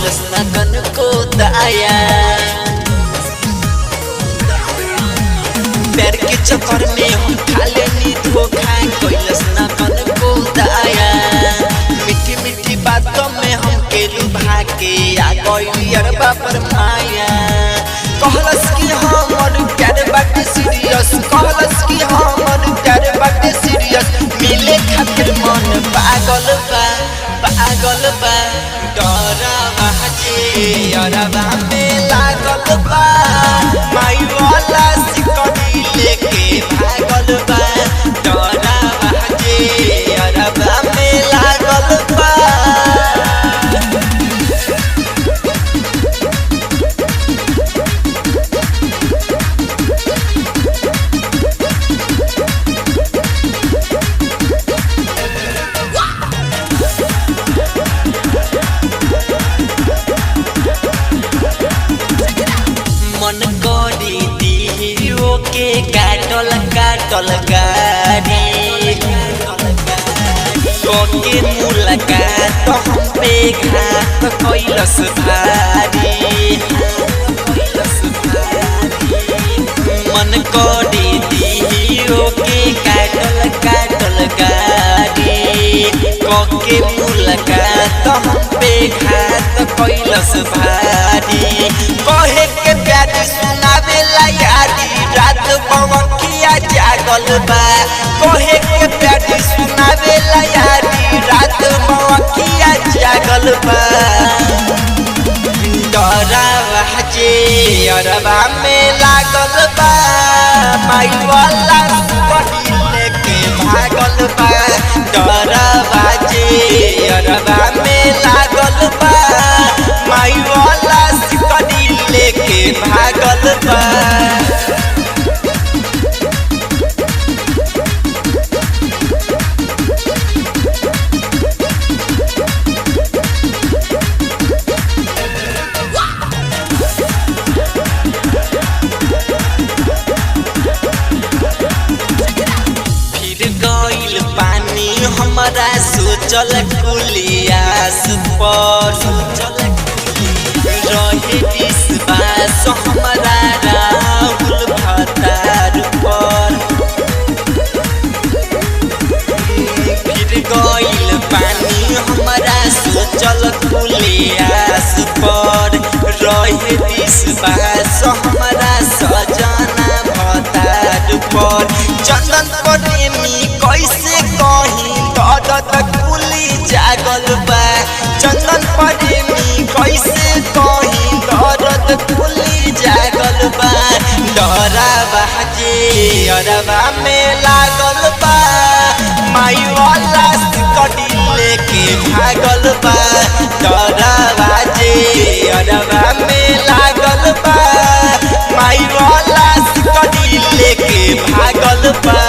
कैलस न कनको दया। प्यार के चक्कर में हम खा लेनी धोखा, कैलस न कनको दया। मीठी मीठी बातों में हम के लुभा के आ गइल अरबा पर माया। कहलस कि हमर प्यार बाटे सीरियस, कहलस कि हमर प्यार बाटे सीरियस। मिले खातिर मन पागल बा, पागल बा। डरावा जे अरबा में लागल बा, माई वाला सिकड़ी लेके भागल बा। डरावा जे अरबा में लागल बा। मन करी दियो के काटल काटल गाड़ी, के मुलाकात हम पे घात कैलस भारी। मन करी दियो के काटल काटल गाड़ी, के मुलाकात हम पे घात कैलस भारी। कहे के प्यार सुनावेला यारी, रात बवकिया जागल बा। कहे के प्यार सुनावेला यारी, रात बवकिया जागल बा। डरावा जे अरबा में लागल बा, माई वाला सुपड़ी लेके भागल बा। डरावा जे अरबा में लागल बा, माई वाला सुपड़ी लेके भागल बा। फिर गइल पानी हमरा सोचल कुलियास पर, रहे विश्वास हमरा राहुल भतार पर। फिर गइल पानी हमरा सोचल कुलियास पर, रहे विश्वास हमरा सजना भतार पर। चंदन प्रेमी कैसे कहीं दर्द कुली जागल बा। चंदन प्रेमी कैसे कहीं दर्द कुली जागल बा। डरावा जे अरबा में लागल बा, माई वाला सिकड़ी लेके भागल बा। डरावा जे अरबा में लागल बा, माई वाला सिकड़ी लेके भागल बा।